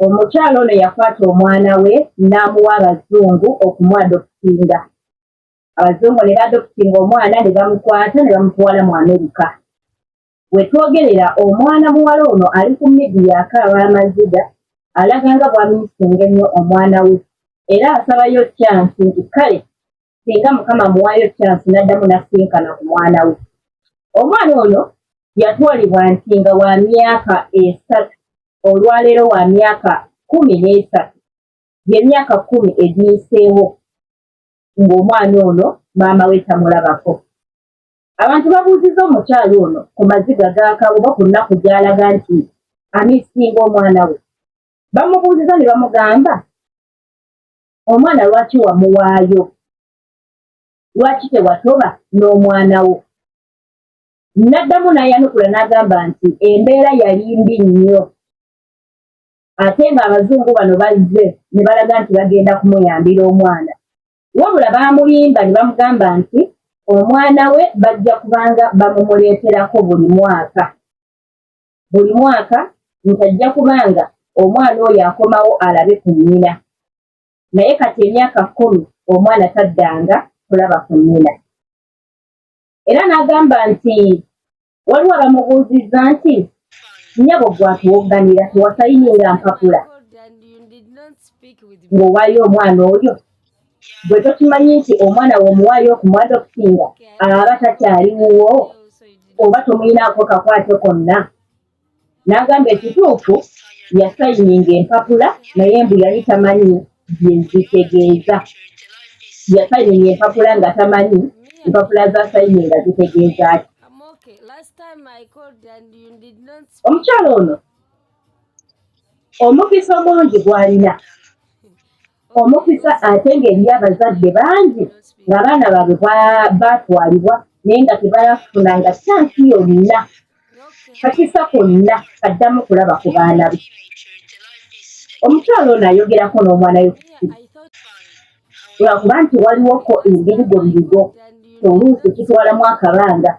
Omukyala ono yakwata omwana we n'amuwa abazungu okumuadoptinga. Abazungu ne baadoptinga omwana ne bamukwata ne bamutwala mu Amerika. We twogerera omwana muwala ono ali ku midiya akaaba amaziga alaga nga bw'amisinga ennyo omwana we era asabayo chance nti kale singa Mukama amuwaayo chance n'addamu n'asisinkana ku mwana we. Omwana ono yatwalibwa nti nga wa myaka 3, olwaleero wa myaka 13, gy'emyaka 10 egiyiseewo ng'omwana ono maama we tamulabako. Abantu babuuzizza omukyala ono ku maziga g'akaaba oba ku nnaku gy'alaga nti amisinga omwana we. Bamubuuzizza ne bamugamba, omwana lwaki wamuwaayo? Lwaki tewatoba n'omwana wo? N'addamu n'ayanukula n'agamba nti embeera yali mbi nnyo ate ng'abazungu bano bazze ne balaga nti bagenda kumuyambira omwana. Wabula baamulimba ne bamugamba nti omwana we bajja kubanga bamumuleeterako buli mwaka. Buli mwaka nti ajja kubanga omwana oyo akomawo alabe ku nnyina. Naye kati emyaka 10 omwana taddanga kulaba ku nnyina. Era n'agamba nti waliwo abamubuuzizza nti nnyabo ggwe atuwogganira tewasayininga mpapula ng'owaayo omwana oyo? Ggwe tokimanyi nti omwana w'omuwaayo okumuadoptinga aba takyali wuwo oba tomuyinaako kakwate konna? N'agamba ekituufu yasayininga empapula naye mbu yali tamanyi bye zitegeeza. Yasayininga empapula nga tamanyi empapula z'asayininga zitegeeza ki. Omukyala ono omukisa omulungi gw'alina, omukisa ate ng'eriyo abazadde bangi ng'abaana baabwe baatwalibwa naye nga tebafunanga chance yonna, kakisa konna kaddamu kulaba ku baana be. Omukyala ono ayogerako n'omwana we ku ssimu lwakuba nti waliwoko embirigobirigo oluusi kitwalamu akabanga.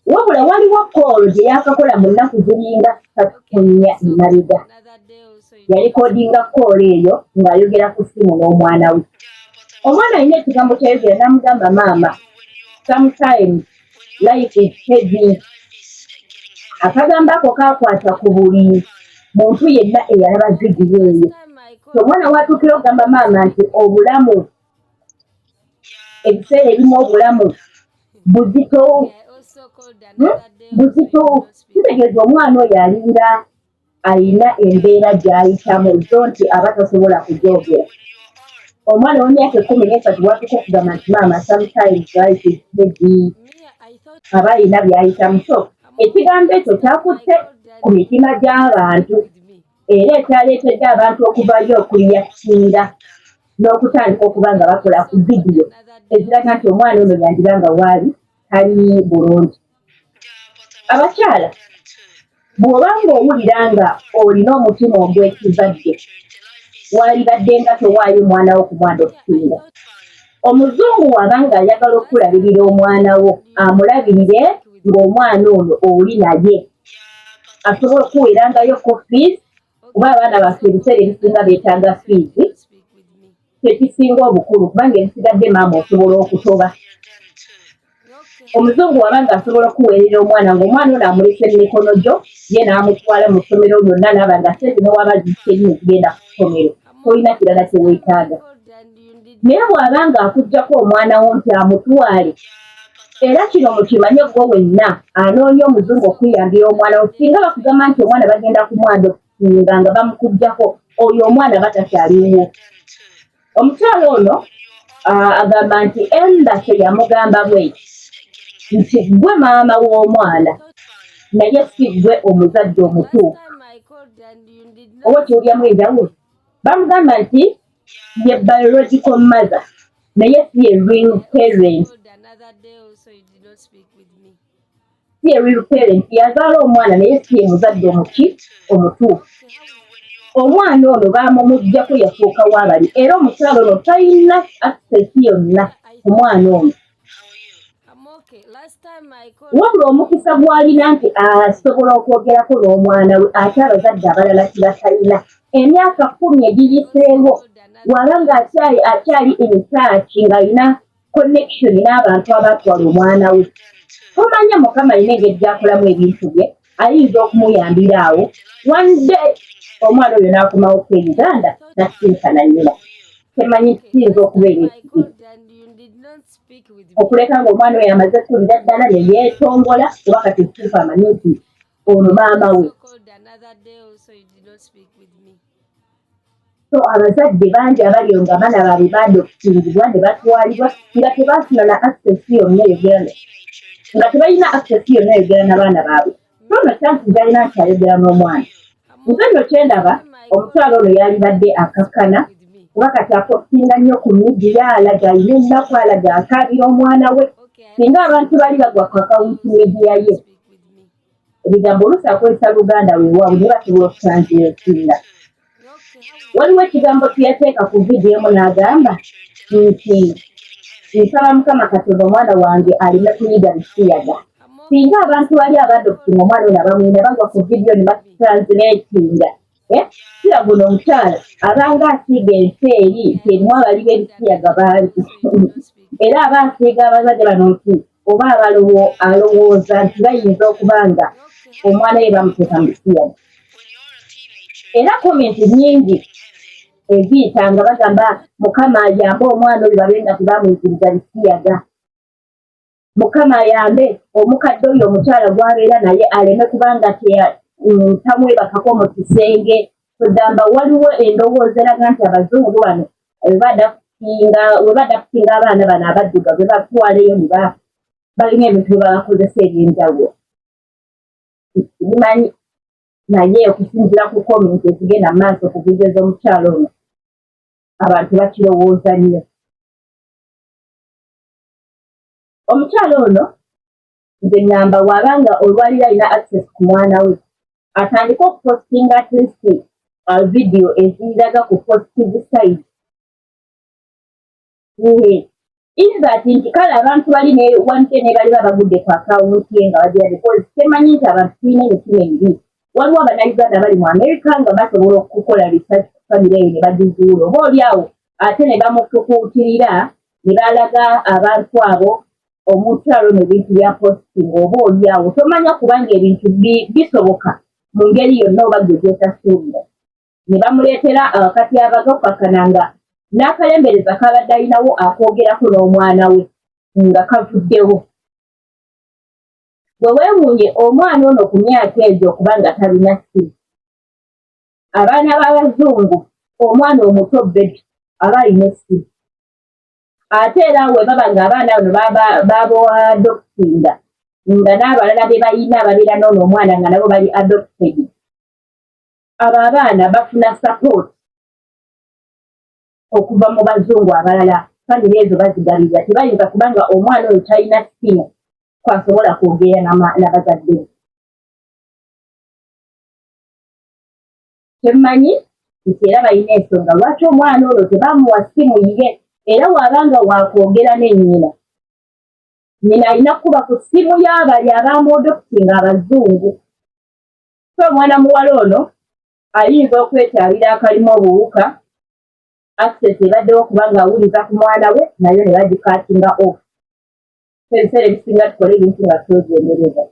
Wabula waliwo call gye yaakakola mu nnaku ziringa ssatu ku nnya emabega. Yalikodinga call eyo ng'ayogera ku ssimu n'omwana we. Omwana alina ekigambo ky'ayogera n'amugamba, maama, sometimes life is heavy. Akagambo ako kaakwata ku buli muntu yenna eyalaba vidiyo eyo. Omwana w'atuukira okugamba maama nti obulamu, ebiseera ebimu obulamu buzito, buzito, kitegeeza omwana oyo alinga alina embeera gy'ayitamu zo nti aba tasobola kugyogera. Omwana w'emyaka 13 watuuka okugamba nti maama, sometimes life is heavy, aba alina by'ayitamu. So ekigambo ekyo kyakutte ku mitima gy'abantu era ekyaleetedde abantu okuvaayo okureactinga n'okutandika okuba nga bakola ku vidiyo eziraga nti omwana ono yandiba nga waali tali bulungi. Abakyala, bw'oba ng'owulira nga olina omutima ogw'ekizadde, waalibadde nga towaayo mwana wo kumuadoptinga. Omuzungu waba ng'ayagala okulabirira omwana wo, amulabirire ng'omwana ono oli naye, asobola okuweerangayo ko fees, kuba abaana baffe ebiseera ebisinga beetaaga fees, kyekisinga obukulu, kubanga ebisigadde maama osobola okutoba. Omuzungu waba ng'asobola okuweerera omwana ng'omwana ono amulese mu mikono gyo, ye n'amutwala mu ssomero lyonna, n'aba nga ssente newaba ziteri ne zigenda ku ssomero, tolina kirala kye weetaaga. Naye bw'aba ng'akuggyako omwana wo nti amutwale, era kino mukimanye gwe wenna anoonya omuzungu okuyambira omwana wo, singa bakugamba nti omwana bagenda kumuadoptinga nga bamukuggyako, oyo omwana batakyaliwo. Omukyala ono agamba nti embassy yamugamba bweti nti ggwe maama w'omwana naye si ggwe omuzadde omutuufu. Oba okiwuliramu enjawulo? Bamugamba nti ye biological mother naye si ye real parent, si ye real parent. Yazaala omwana naye si ye muzadde omuki omutuufu. Omwana ono baamumuggyako, yafuuka waabali, era omukyala ono talina access yonna ku mwana ono. Wabula omukisa gw'alina nti asobola okwogerako n'omwana we, ate abazadde abalala kibatalina. Emyaka 10 egiyiseewo waba ng'akyali akyali in touch, ng'alina connection n'abantu abatwala omwana we, tomanya Mukama alina engeri gy'akolamu ebintu bye, ayinza okumuyambira awo. One day omwana oyo n'akomawo ku Uganda nasinkana nnyina. Temanyi kiyinza okubeera ekibi okuleka ng'omwana oyo amaze kulira ddala ne yeetongola, kuba kati kituufu amanyi nti ono maama we. So abazadde bangi abaliyo nga abaana baabwe baadoptingibwa ne batwalibwa nga tebafuna na access yonna eyogera, nga tebalina access yonna eyogera n'abaana baabwe. So no chance gyalina nti ayogera n'omwana. Nze nno kyendaba, omukyala ono yalibadde akakkana, kuba kati apostinga nnyo ku media, alaga alina ennaku, alaga akaabira omwana we. Singa abantu bali bagwa ku akawunti media ye, ebigambo oluusi akozesa Luganda weewaawo, naye basobola okutranslatinga. Waliwo ekigambo kye yateeka ku vidiyo emu n'agamba nti, "Nsaba Mukama Katonda omwana wange aleme kuyiga bisiyaga." Singa abantu bali abadoptinga omwana ono abamwina bagwa ku vidiyo ne batranslatinga, eh, kira guno omukyala abanga asiiga ensi eri nti erimu abali b'ebisiyaga bangi, era aba asiiga abazadde bano nti oba alowooza nti bayinza okuba nga omwana we bamuteeka mu bisiyaga. Era komenti nnyingi eziyita nga bagamba, "Mukama ayambe omwana oyo babe nga tebamuyigiriza bisiyaga. Mukama ayambe omukadde oyo omukyala gw'abeera naye aleme kubanga tamwebakako mu kisenge." Kwegamba waliwo endowooza eraga nti abazungu bano we badaptinga abaana bano abaddugavu, batwaleyo ne balina ebintu bye babakozesa ebyenjawulo. Bimanyi, naye okusinziira ku komenti ezigenda mu maaso ku vidiyo z'omukyala ono, abantu bakirowooza nnyo. Omukyala ono nze ŋŋamba bw'aba nga olwaliro alina access ku mwana we, atandike okupostinga at least video eziraga ku positive side, in that nti kale abantu bali ne one day ne baliba bagudde ku akawunti ye nga bagira, because temanyi nti abantu tulina emitima emibi. Waliwo Abannayuganda bali mu America nga basobola okukola research ku famire eyo ne bagizuula, oba oli awo ate ne bamutukuutirira ne balaga abantu abo omukyalo ono ebintu bya posting. Oba oli awo tomanya, kubanga ebintu bisoboka mu ngeri yonna oba gwe gyotasuubira, ne bamuleetera akati abagakakana nga n'akalembereza kabadde alinawo akoogerako n'omwana we nga kavuddewo. Bwe weewuunye omwana ono ku myaka egyo okuba nga talina ssimu. Abaana b'abazungu, omwana omuto baby aba alina essimu. Ate era we baba ng'abaana bano baboadoptinga, nga n'abalala be balina babeera n'ono omwana nga nabo bali adopted, abo abaana bafuna support okuva mu bazungu abalala. Famire ezo bazigabirira, tebayinza kubanga omwana oyo talina ssimu kwasobola kwogera n'abazadde be. Kyemmanyi nti era balina ensonga lwaki omwana ono tebamuwa ssimu ye. Era waaba nga wakwogera ne nnyina, nnyina alina kukuba ku ssimu y'abali abamuodoptinga abazungu. So omwana muwala ono ayinza okwekyalira akalimu obuwuka. Access ebaddewo kubanga awuliza ku mwana we, nayo ne bagikatinga off. Ebiseera ebisinga tukole ebintu nga twegendereza.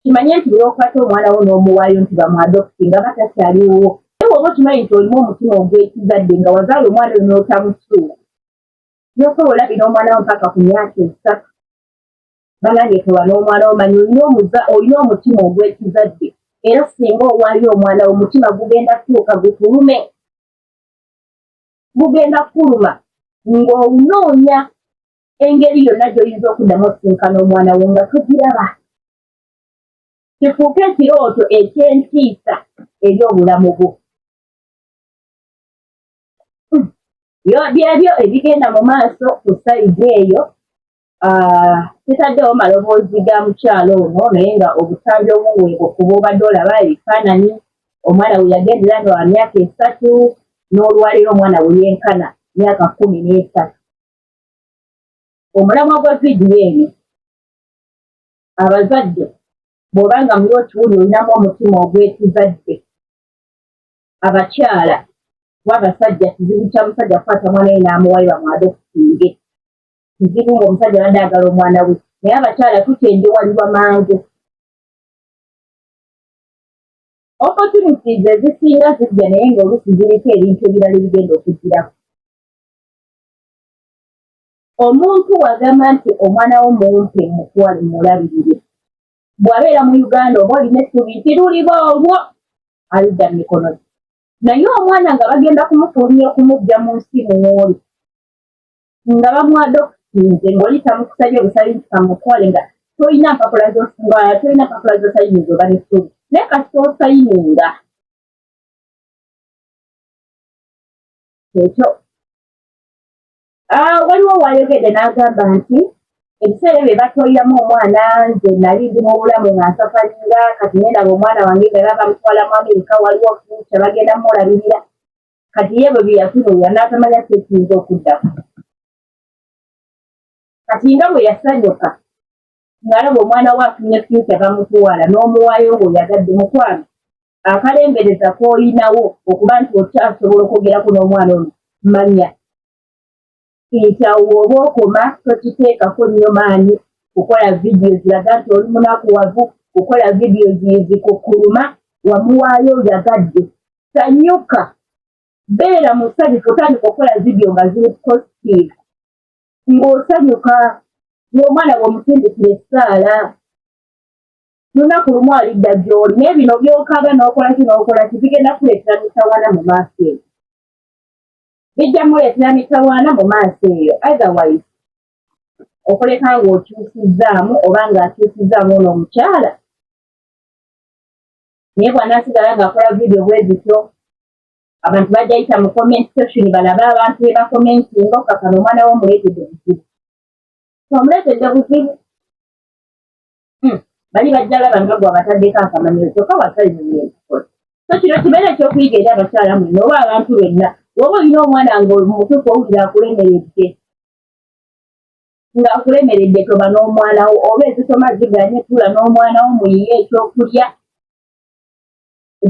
Kimanye nti lwokwata omwana wo n'omuwaayo nti bamuadopti, nga batakyaliwo, naye woba okimanyi nti olimu omutima ogw'ekizadde, nga wazaala omwana oyo n'otamusuula, nosobola olabira omwana wo mpaka ku myaka 3. Banange, toba n'omwana wo, manyi olina omutima ogw'ekizadde, era singa owaayo omwana wo, omutima gugenda kutuuka gukulume, gugenda kukuluma ng'onoonya engeri yonna gy'oyinza okuddamu okusinkana omwana wo nga togiraba, kifuuke ekirooto eky'entiisa eri obulamu bwo. Byebyo ebigenda mu maaso ku sayidi eyo. Sitaddewo maloboozi ga mukyalo ono, naye nga obutambi obuweebwa kuba obadde olaba ebifaananyi omwana we yagendera nga wa myaka 3, n'olwaleero omwana we yenkana myaka 13. Omulamwa gwa vidiyo eno, abazadde, bw'oba nga muli okiwuli olinamu omutima ogw'ekizadde, Abakyala kuba abasajja kizibu kya musajja kukwata mwana we n'amuwayo bamuadoptinge, kizibu ng'omusajja abadde agala omwana we, naye abakyala tukyendewalirwa mangu. Opportunities ezisinga zijja naye ng'oluusi ziriko ebintu ebirala ebigenda okugirako. Omuntu wagamba nti omwana wo mumpe mutwale mulabirire, bw'abeera mu Uganda oba olina essuubi nti luliba olwo alidda mu mikono gye, naye omwana nga bagenda kumufulumya okumujja mu nsi mwoli nga bamuadoptinze ng'oyita mu kusabye obusabi nti kamutwale, nga tolina mpapula nga tolina mpapula z'osayininga oba n'essuubi, naye kasita osayininga ekyo. Waliwo wayogedde n'agamba nti ebiseera ebyo batwaliramu omwana, nze nali ndi mu bulamu nga nsafaringa, kati nendaba omwana wange nga baba bamutwala mu Amerika, waliwo future, bagenda mulabirira. Kati ye bwe byeyatunuulira n'atamanya ki ekiyinza okuddako. Kati nga bwe yasanyuka ng'alaba omwana we afunye future, bamutwala n'omuwaayo ng'oyagadde, mukwano, akalembereza k'olinawo okuba nti okyasobola okwogerako n'omwana ono, manya nti awo oba okoma tokiteekako nnyo maanyi kukola vidiyo ziraga nti oli munakuwavu, kukola vidiyo zikukkuluma wamuwaayo oyagadde. Sanyuka, beera musanyufu, otandika okukola vidiyo nga ziri positive ng'osanyuka ng'omwana bw'omusindikira essaala, lunaku lumu alidda gy'oli. Naye bino by'okaaba n'okola ki n'okola ki bigenda kuleetera mitawaana mu maaso eyo, bijja muleetera mitawaana mu maaso eyo. Otherwise okuleka ng'okyusizzaamu oba ng'akyusizzaamu ono omukyala, naye bw'anaasigala ng'akola vidiyo bwe zityo, abantu bajja yita mu comment section balabe abantu be bakomentinga okakana omwana we omuleetedde buzibu, omuleetedde buzibu. Bali bajja laba nga gwe abataddeko akamanyiro, kyokka wasayininga. So kino kibeera ekyokuyiga eri abakyala mwenna oba abantu benna. Woba olina omwana nga mutuufu owulira akulemeredde, ng'akulemeredde, toba n'omwana wo, oba ezisoma ziganye, tuula n'omwana wo muyiye ekyokulya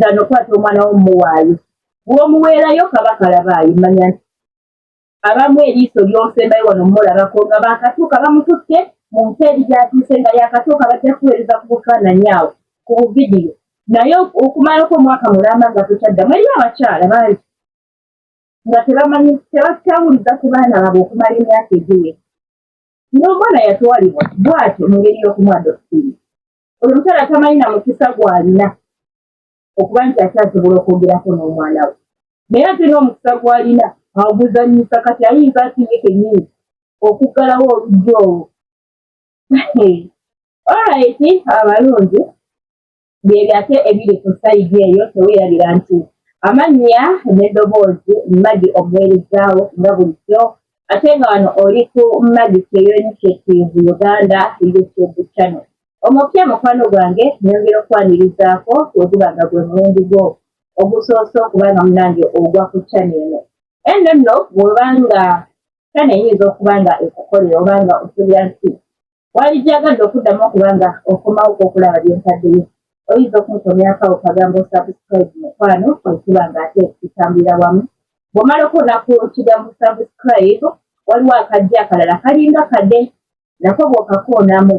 than okwata omwana wo mumuwaayo. Bw'omuweerayo kaba kalabaayo, manya nti abamu eriiso ly'osembayo wano mulabako nga bakatuuka bamututte mu nsi eri gy'atuuse, nga yakatuuka bajja kuweereza ku bufaananyi awo ku buvidiyo, naye okumalako omwaka mulamba nga tokyaddamu. Eri abakyala bangi nga tebamanyi, tebakyawuliza ku baana baabwe okumala emyaka egiwera, ng'omwana yatwalibwa bw'atyo mu ngeri y'okumuadoptinga. Oyo omukyala tamanyi na mukisa gw'alina okuba nti akyasobola okwogerako n'omwana we, naye ate n'omukisa gw'alina aguzannyisa. Kati ayinza ati ye kennyini okuggalawo oluggi olwo? Alright, abalungi, byebyo ate ebiri ku side eyo. Teweerabira nti amannya n'eddoboozi Magi, omuweerezaawo nga bulijjo, ate nga wano oli ku Magi Kyeyo Initiative Uganda YouTube channel. Omupya mukwano gwange, nyongera okwanirizaako weguba nga gwe mulundi gwo ogusoose okuba nga munange ogwa ku channel eno. Eno nno bw'oba nga channel eyinza okuba nga ekukolera oba nga osuubira nti waligyagadde okuddamu okuba nga okomawo okulaba byentaddeyo, oyinza okunkomyako awo kagambo subscribe, mukwano, okuba nga ate tutambulira wamu. Bw'omala okuwona ku kigambo subscribe, waliwo akajja akalala kalinga kade, nako bw'okakoonamu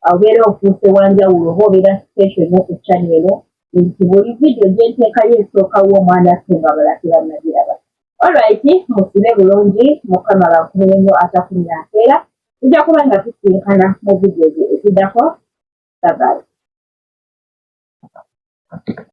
obeera ofuuse wanjawulo oba obeera special nnyo ku channel eno, nti buli vidiyo gye nteekayo esookawo omwana ate nga abalala tebannagiraba. Alright, musibe bulungi, Mukama bakumire nnyo atakumya nkeera. Tujja kuba nga tusinkana mu vidiyo eziddako. Bye bye.